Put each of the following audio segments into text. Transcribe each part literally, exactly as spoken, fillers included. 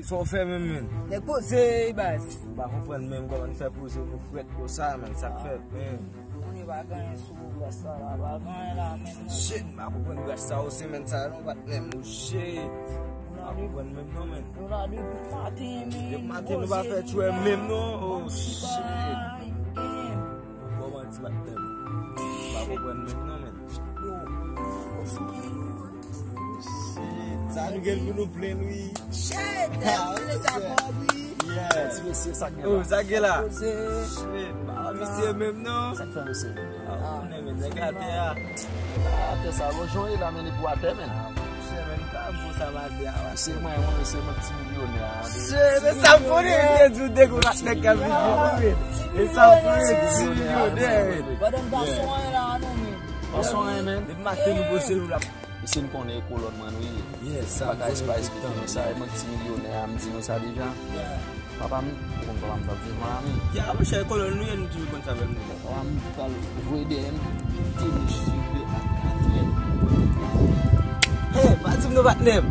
Sa w fè menm, menm? Nèg poze, baz. M pa konprann menm kòman n fè poze pou frèt konsa, menm. Sa k fèt, menm? Konnen pa gen anyen sou gras sa la, pa gen anyen la, menm. Shit, m pa konprann gras sa osi, menm, sa non, patnè m, oh, shit. M pa konprann menm non, menm. Nou la depi maten, menm. Depi maten, nou pa fè tchwè menm non, oh, shit. Bon, manti, patnè m. M pa konprann menm non, menm. Yo, oh, shit. Sa nou gen pou nou plenn, wi. Shit, ah, se sa kòb, wi. Yeah. Ti mesye, sa gen la? Oh, sa gen la? Shit, pa misye menm non. Sa k fè, mesye? Ah, men nèg atè a. Atè sa, bon, jan e la, men li pou atè, men. Ah, monchè, men pa bon sa m atè a. Se mwen, mwen, se mwen ki ti milyonè a. Se, se sa m konnen, li te di w degout ak nèg k ap viv yo, wi. E sa m konnen, ti milyonè. Pandan m pa sou anyen la, non, men. Pa sou anyen, men. Depi maten nou poze nou la. Mesye, m konnen e kolòn mwen nou ye. Yes, sa bagay pa esplike nou sa, e mwen ki ti milyonè a, m di nou sa deja. Papa m, ou konn papa m t ap viv Miami. Ya, monchè, e kolòn nou ye, nou toujou konn sa bèl moman. Papa m pral voye dèyè m, te rive a katrè. Hey, pa di m non, patnè m.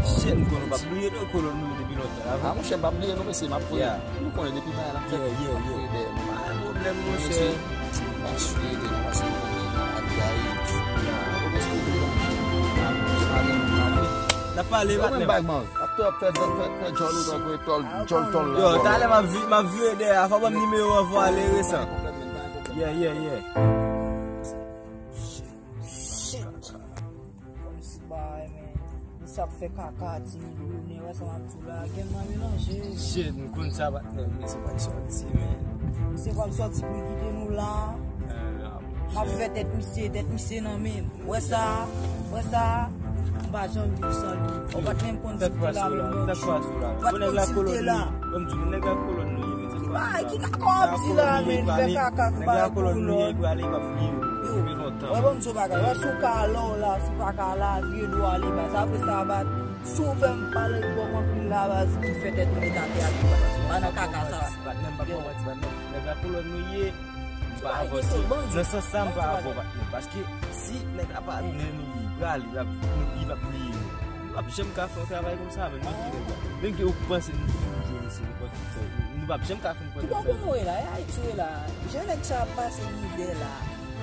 Shit, m konnen w p ap bliye non, kolòn nou ye depi lontan. Ah, monchè, m p ap bliye non, mesye, m ap voye. Nou konnen depi bagay la fèt, yeah, yeah, yeah, ap voye dèyè m. Pa gen pwoblèm, monchè. M ap swiv nou, paske nou konn deja ap gaye. N ap pale, patnè m. Ap fè, ap fè, fè, fè djòl ou tankou e tòl, djòl tòl la. Yo, talè m ap vi-, m ap vire dèyè a, fò ban m nimewo an, fò ale resan. Yeah, yeah, yeah. Shit. Kòmsi bagay, men. Misye ap fè kaka, ti milyonè, wè sa m ap di w la. Gen nan melanje. Shit, m konn sa, patnè, misye pral sòti, men. Misye pral sòti pou l kite nou la. M ap fè tèt misye, tèt misye nan men m. Wè sa, wè sa. M pa janm viv san li. Ou pa t menm konn si te la menm. Tèt pa sou la, tèt pa sou la. Ou pa t konn si te la. Bon, m di w, nèg la kolòn nou ye, men se pa sa. Ki kaka w ap di la, men, fè kaka, nèg la kolòn nou ye, li prale, li p ap vini. Yo, wè, bon, m di w bagay, wè, si w ka la, w la, si w pa ka la, vire do w ale, baz. Apre sa, baz, si w fè m pale twòp anpil la, baz, m fè tèt ou met atè a tou, baz. Pa nan kaka sa. Patnè m, pa fè w manti, patnè m. Nèg la kolòn nou ye, m pa avè w. Nan sans sa, m pa avè w, patnè m. Paske si nèg la patnè nou ye, li prale, li p ap, li p ap bliye nou. Nou p ap janm ka fè yon travay konsa, men nou ki nèg la. Menm ke ou panse nou fin jwe, mesye, nou p ap fè, nou p ap janm ka fin pran tèt sa. Ki bò pou nou ye la? E Ayiti w ye la. Jan nèg sa ap pase mizè la.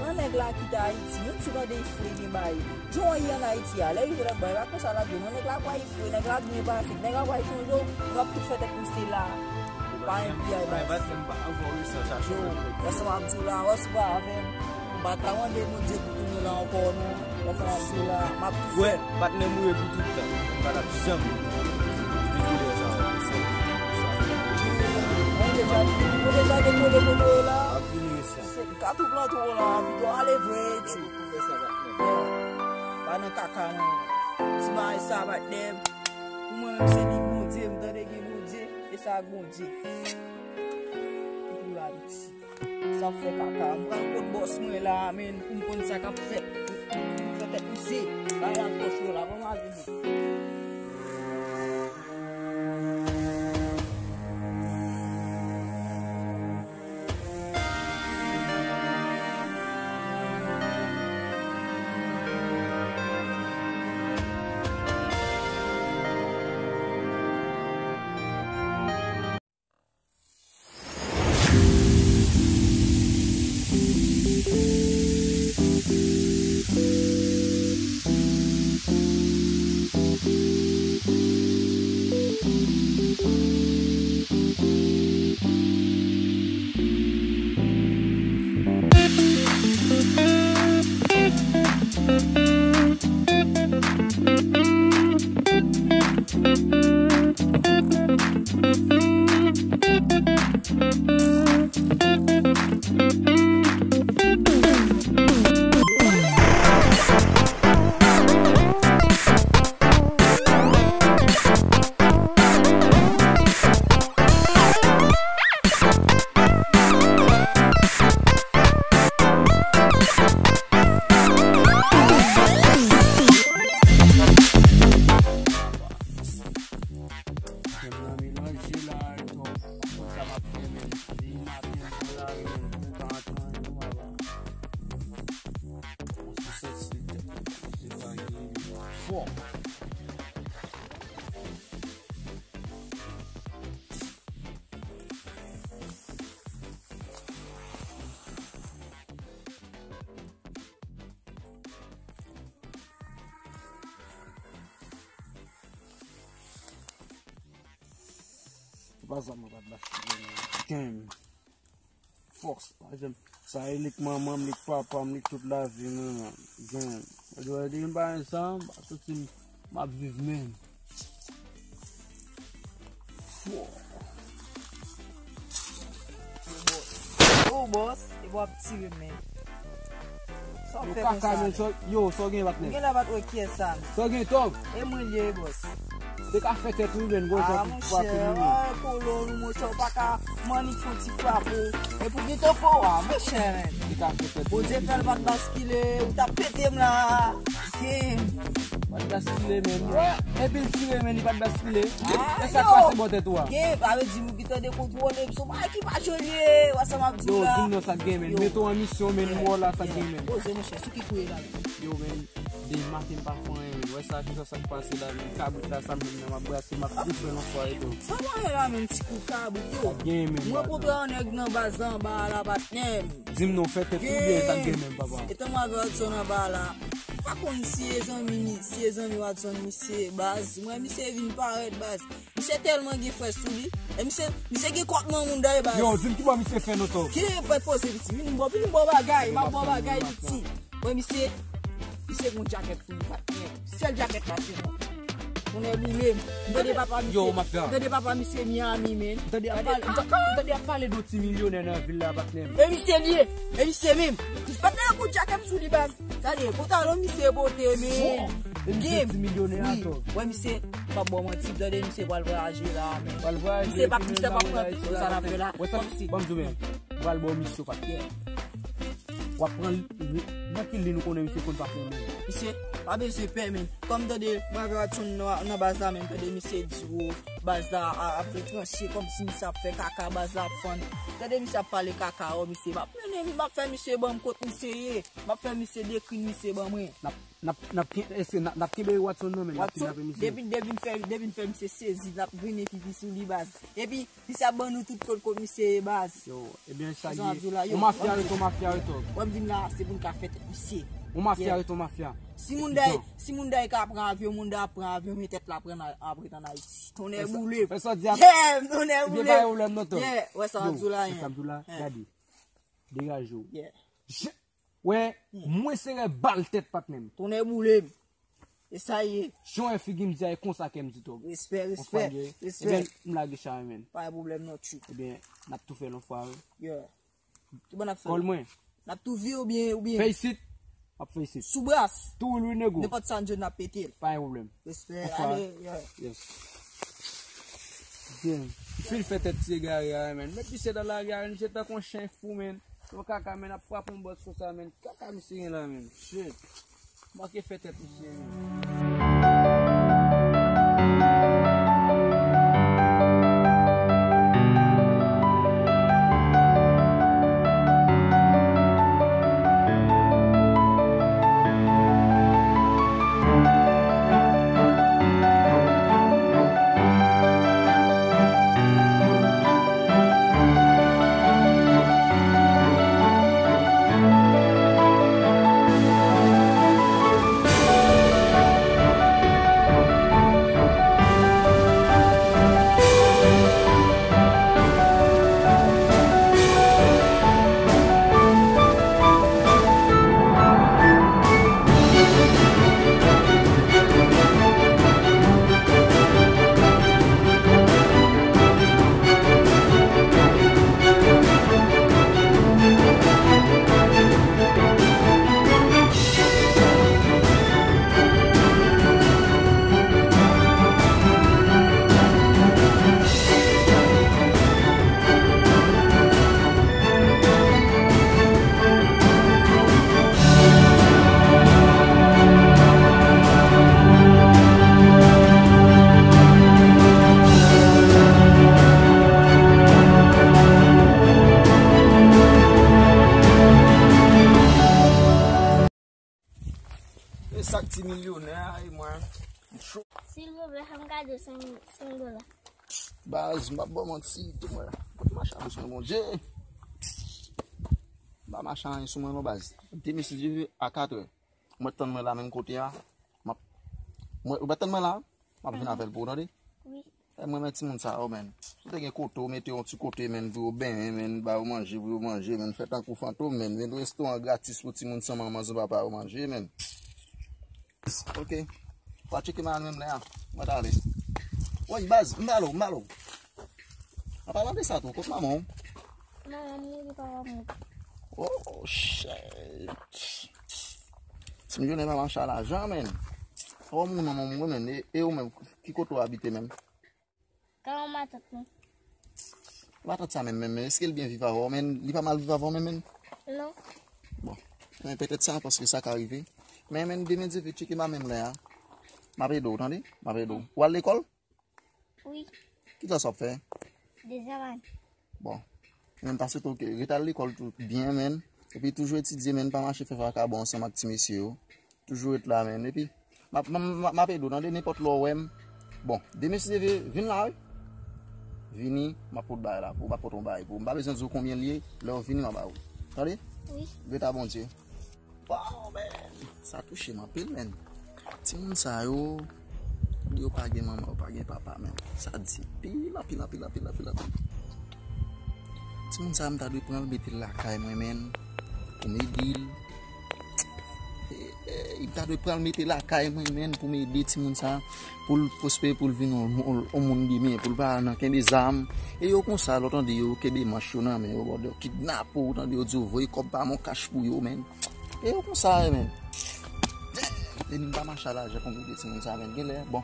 Pran nèg la kite Ayiti. Menm si w tande Ifre gen bay. Jan w wè ann Ayiti a, lè rive lòt bò, e pa konsa l ap ye non. Nèg la kwè Ifre, nèg la byen pase, nèg la kwè chonje w, nou ap tout fè tèt misye la. Pa enpiyay, baz. Yo, wè sa m ap di w la, wè si w pa avè m. M pa ta mande Bondye pou tounen la ankò non. Wè sa m ap di w la, m ap tou fè. Patnè m ou ye pou tout tan. M pa t ap janm kite koulè sa yo. Nou deja, nou deja dekole kote yo la. M ap vini resan. Se m ka tou plante w la, pito ale vre, tchou. Pa nan kaka non. Ti bagay sa, patnè m. Pou mwen menm se li Bondye, m tande gen Bondye, e sa ak Bondye. Pou la piti. Sa ap fè kaka. M pral kot bòs mwen la, men, pou m konn sa k ap fèt. Pou m fè tèt misye. Bagay la twò cho la, ban m ale non. Baz la mwen pa t lage. Game. Fòs, pa janm. Sa e lik manman m, lik papa m, lik tout lavi mwen, man. Gang. Mwen di w, depi m pa gen sa, m pa santi m, m ap viv menm. Wow. Yo, bòs, e w ap tire, men. Sa w fè konsa, men? Yo, sa w gen, patnè? M gen la pa t wè kiyès sa, men. Sa w gen, Tòg? E mwen l ye, bòs. Te ka fè tèt ou, men, gwo jan pou frape nou, men. Ah, kolon, nou, monchè, w pa ka mannik fè yon ti frap ou. E pou gen tankou a, monchè, men. Te ka fè tèt ou. Bondye fè l pa t baskile, ou t ap pete m la. Game. Pa t baskile, men. Epi l tire, men, li pa t baskile. Ah, e sa k pase bò tèt ou a? Game, sa vle di nou ki tande kontwole m, se yon bagay ki pa joli, wè sa m ap di w la. Yo, di m non sa k gen, men. Mete w an misyon, men, m wè w la, sa k gen, men. Poze, monchè, sou ki kou ye la, men? Yo, men, depi maten m pa fè anyen, men. Wè sa, kisa sa k pase la, men. Kabrit la, sa m jwenn nan, m ap brase, m ap tou fè l yon fwa e tou. Sa w ap fè la, men, ti kou kabrit, yo? Sa k gen, men, baz la? Mwen kontre yon nèg nan baz la anba a la, patnè m. Di m non, fè tèt ou byen, sa k gen menm, papa? Etan mwen avè Watson anba a la, m pa konn si e zanmi, si e zanmi Watson misye, baz. Mwen, misye vin parèt, baz. Misye tèlman gen frè sou li. E misye, misye gen kòk nan moun dayè, baz. Yo, di m ki bò misye fè non, Tòg. Ki bò poze piti? Vin bò, vin bò bagay, m ap bò bagay piti. Mwen, misye, misye gen yon djakèt sou li, patnè. Sèl djakèt la, se mwen. Tonnè boule m. M tande papa misye, m tande papa misye Miami, men. M tande ap pale, m tande ap pale de yon ti milyonè nan vil la, patnè m. E misye l ye, e misye menm. Patnè a kou djakèt sou li, baz. Tande, pantalon misye pote, men. E misye ti milyonè a, Tòg. Wè, misye, m p ap ba w manti, tande, misye pral vwayaje la, men. Pral vwayaje, misye p ap, misye p ap pran pito sa n ap fè la. Wè sa, kòmsi. Ban m di w, men. M pral ba w misyon, patnè. W ap pran l, nan ki liy ou konnen misye konn pa fè menm? Misye, pa bezwen pè, men. Kòm tande, mwen avè Watson nan, nan baz la, men tande misye di w, baz la a, ap retranche, kòmsi misye ap fè kaka, baz la ap fann. Tande misye ap pale kaka, o, misye, m ap mennen li, m ap fè misye ban m kot misye ye. M ap fè misye dekri misye ban mwen. N ap, n ap, n ap ken-, èske n ap, n ap kenbe Watson nan men, n ap kidnape misye. Depi, depi n fè, depi n fè misye sezi, n ap grennen pipi sou li, baz. Epi, misye ap ban nou tout kòd kot misye ye, baz. Yo, ebyen, sa ye. Yon mafya ret, yon mafya ret, Tòg. Wè m vin la, se pou n ka fè tèt misye. Yon mafya ret, yon mafya. Si moun day, si moun day ka pran avyon, moun day ap pran avyon, men tèt la pran, ap ret ann Ayiti. Tonnè boule. Wè sa w di a? Yeah, tonnè boule. Ebyen, pa gen pwoblèm non, Tòg. Yeah, wè sa w ap di la, sa m di la, gade. Degaje w. Yeah. Wè, mwen se rè bal tèt, patnè m. Tonnè boule m. E sa ye. Jan w wè figi m di a, e konsa kè m di, Tòg. Respè, respè, respè. Ebyen, m lage chay, men. Pa gen pwoblèm non, tchou. Ebyen, n ap tou fè l yon fwa, wi. Yeah. Ki bò n ap fè l? Kòl mwen. N ap tou vire oubyen, oubyen? Fè isit. M ap fè isit. Sou bras. Tou wi, wi, nego. Nenpòt sa n jwenn, n ap pete l. Pa gen pwoblèm. Respè, ale, yeah. Yes. Byen. Fin fè tèt ti egare a, men. Met misye nan lari a, men. Misye tankou yon chen fou, men. Yon kaka, men, ap frape yon bòs konsa, men. Kaka misye gen la, men. Shit. Manke fè tèt misye, men. E sa k ti milyonè a, e mwen, m cho. Silvouplè, fè m gade senk, senk dola. Baz, m p ap ba w manti, tou mwen. Kote machin an, Bondye? M pa mache anyen sou mwen non, baz. Demen, si Dye vle, a katrè. Mwen tann mwen la menm kote a. M ap, mwen, ou mèt tann mwen la? M ap vin avè l pou ou, tande? Wi. Mwen renmen timoun sa yo, menn. Si w te gen kote, w mete yo yon ti kote, menn, pou yo benyen, menn, ba yo manje, pou yo manje, menn, fè tankou fantom, menn, mete restoran gratis pou timoun san manman, san papa yo manje, menn. Ok. W a tcheke manman menm lè a. Mwen t ale. Woy, baz, m ba l ou, m ba l ou. An palan de sa tou, kot manman w? Manman m mouri, papa m mouri. Oh, shit. Ti m jwenn manman chay lajan, menn. Ou moun nan manman w, menn. E, e ou menm, ki kote w abite menm? Kay yon matant mwen. Matant sa menm, menm, menm, èske l byen viv avè w, menn? Li pa mal viv avè w, menm, menn? Non. Bon. Men petèt sa, paske sa ka rive. Men, menn, demen Dye vle tcheke manman menm lè a. M ap ede w, tande? M ap ede w. W al lekòl? Wi. Ki klas w ap fè? Dezyèm ane. Bon. Menn, pase tou, ret al lekòl tou byen, menn. Epi toujou etidye, menn, pa mache fè vakabon ansanm ak ti mesye yo. Toujou ret la, menn. Epi, m ap, m, m, m ap ede w, tande, nenpòt lè w wè m. Bon, demen si Dye vle, vin la, wi. Vini, m ap pot bagay la pou ou, m ap pot yon bagay pou ou. M pa bezwen di w konbyen l ye, lè w vini, m a ba ou. Tande? Wi. Ret a Bondye. Waw, menn! Sa touche m anpil, menn. Timoun sa yo, yo pa gen manman, yo pa gen papa, menn. Sa di pil, anpil, anpil, anpil, anpil, anpil. Timoun sa yo, m ta dwe pran l mete l lakay mwen, menn, pou m ede l. E, e, m ta dwe pran l mete lakay mwen, menn, pou m ede timoun sa, pou l pwospere, pou l vin yon, yon, yon moun demen, pou l pa nan kenbe zam. E yo konsa, lè w tande yo kenbe manch yo nan men yo, bòdè, yo kidnape w, tande yo di yo voye kòb pa men w kach pou yo, menn. E yo konsa, menn. Demen m pa mache a lajan pou m ede timoun sa, menn. Genlè, bon.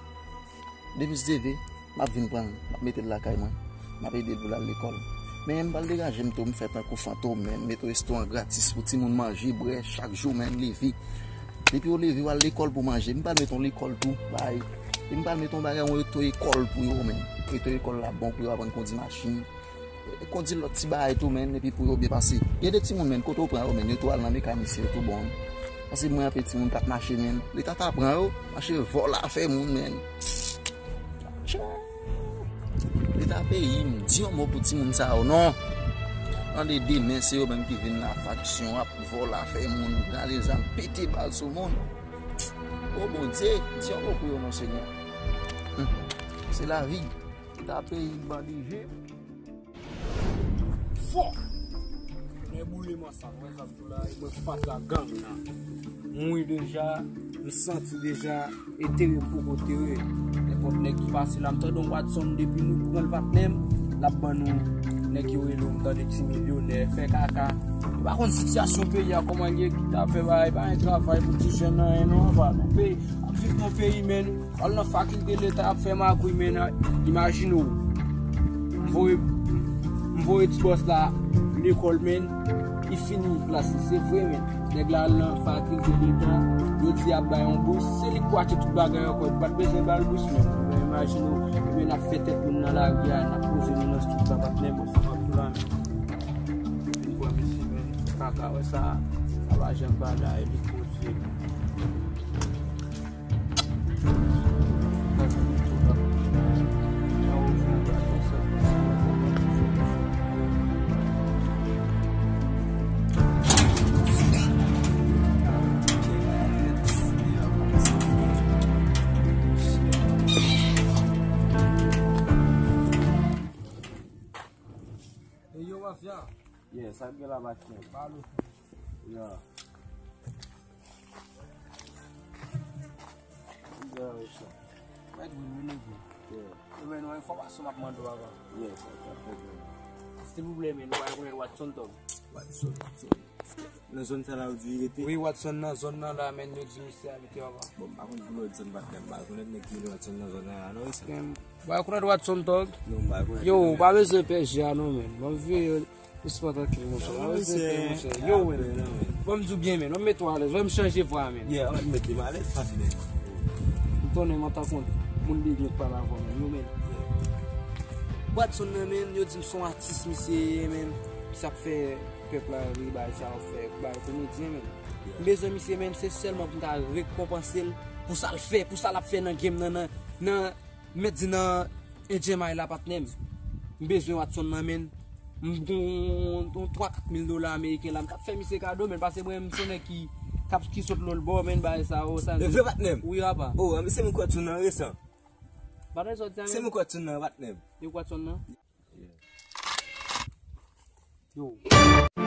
Depi se Dye vle, m ap vin pran l, m ap mete l lakay mwen. M ap ede l pou l al lekòl. Men m pral degaje m tou, m fè tankou fantom, menn. Mete restoran gratis pou timoun manje, bwè, chak jou, menn, leve. Depi yo leve, yo al lekòl pou manje. M pral mete yon lekòl tou, bay. E m pral mete yon bagay, yon oto ekòl pou yo, menn. Oto ekòl la bon pou yo aprann kondi machin. Kondi lòt ti bagay tou, menn, epi pou yo byen pase. Gen de timoun, menn, kote w pran yo, menn, yo tou al nan mekanisyen, yo tou bon. Paske mwen, anpil timoun k ap mache, menn. Leta ta pran yo, mache vòlò afè moun, menn. Leta peyi m, di yon mo pou timoun sa yo, non. Tande demen, se yo menm ki vin nan faksyon, ap vòlò afè moun, rale zam, pete bal sou moun. O Bondye, di yon mo pou yo, non, Senyè. Hmm. Se lavi. Leta peyi m, bandije. Fò! Nèboule m ansanm, wè sa m di w la, e mwen k fas a gang nan. Mouri deja, m santi deja, entere m poko tere. Nenpòt nèg ki pase la, m tande yon Watson depi nou pran l patnè m, l ap ban nou nèg yo rele w, m tande ti milyonè, fè kaka. Yo pa konn sitiyasyon peyi a kòman l ye, ki ta fè bagay, pa gen travay pou ti jèn nan, non, pa nan peyi, ap viv nan peyi, menn. Al nan fakilte leta ap fè magouy, men imajine w. M voye, m voye ti bòs la lekòl, men li fini klas li, se vre, men nèg la al nan fakilte leta, yo di y ap bay yon bous, se li k pou achte tout bagay ankò, li pa t bezwen ba l bous, men imajine w, men n ap fè tèt moun nan lari a, n ap poze nou nan strit la, patnè, bon, sa pa pou la, men. Vin pran mesye, men, kaka, wè sa, sa pa janm bagay, li poze. Hey, yo, mafya. Yeah, sa k gen la, patnè? Balo. Yeah. Mèt Will, wi, nèg yo. Yeah. Yo, men, yon enfòmasyon m ap mande w avan. Yeah, sa, sa, sa, sa. Silvouplè, men, nou pa rekonèt Watson Thug? Watson, Watson. Nan zòn sa la, ou di li rete? Wi, Watson nan zòn nan la, men, yo di misye abite anba. Bon, m pa konn pou lòt zòn, patnè, m pa rekonèt nèg ki rele Watson nan zòn nan la, non, wi, sa. Ou pa rekonèt Watson Thug? Non, m pa rekonèt. Yo, ou pa bezwen pè je a, non, men. Bon, vye, yo. Misye pa trankil, monchè. Yo, men. Ban m di w byen, men. Ban m mete w alèz. Ban m chanje vwa, men. Yeah, ann mete m alèz, fasil. M tounen, m antanke moun de nèg pale avè w, men. Yo, men. Watson nan, men, yo di m se yon atis misye ye, men. Misye ap fè pèp la ri, bagay sa yo fè, bagay komedyen, men. M bezwen misye, men, se sèlman pou m ta rekonpanse l pou sa l fè, pou sa l ap fè nan game nan, nan, nan Mèt di nan H M I la, patnè m. M bezwen Watson nan, men. M gon yon twa kat mil dola ameriken la. M t ap fè misye kado, men, paske mwen, m se yon nèg ki, k ap, ki sot lòt bò, men, bagay sa yo, sa. E vre, patnè m? Wi, apa. Oh, a, misye, m kwè Watson nan resan. Patnè, sa w di a menm? Se mwen k wè tchoul nan, patnè. Yo, k wè tchoul nan? Yo.